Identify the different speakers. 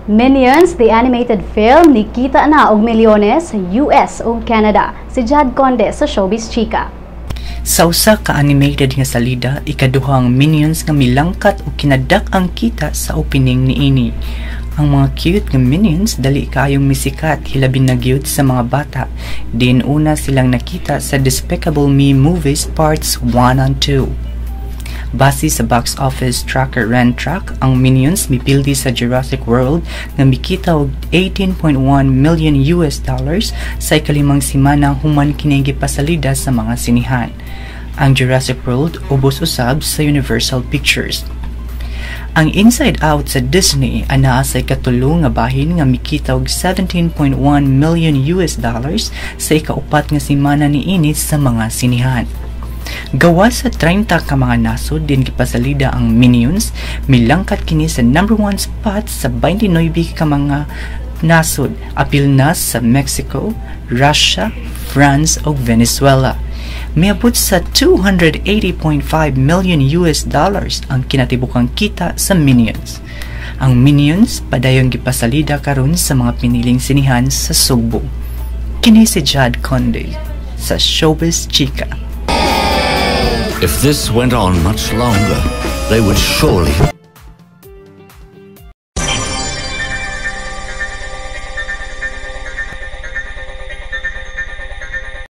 Speaker 1: Minions, the animated film, nikita na og milyones sa US ug Canada. Si Jad Conde sa Showbiz Chika.
Speaker 2: Sa usa ka animated nga salida, ikaduha ang Minions nga milangkat og kinadak ang kita sa opening niini. Ang mga cute nga Minions dali kaayong misikat, hilabi na gyud sa mga bata. Diin una silang nakita sa Despicable Me movies parts 1 and 2. Base sa box office tracker Rentrak, ang Minions mipildi sa Jurassic World nga mikita og 18.1 million US dollars sa ikalimang semana human kini gipasalida sa mga sinihan. Ang Jurassic World ubos usab sa Universal Pictures. Ang Inside Out sa Disney anaa sa ikatulo nga bahin nga mikita og 17.1 million US dollars sa ikaupat nga semana niini sa mga sinihan. Gawas sa 30 ka mga nasod diin gipasalida ang Minions, milangkat kini sa number 1 spot sa 29 ka mga nasod, apil na sa Mexico, Russia, France ug Venezuela. Miabot sa 280.5 million US dollars ang kinatibukang kita sa Minions. Ang Minions padayong gipasalida karon sa mga piniling sinihan sa Sugbo. Kini si Jad Conde sa Showbiz Chika.
Speaker 3: If this went on much longer, they would surely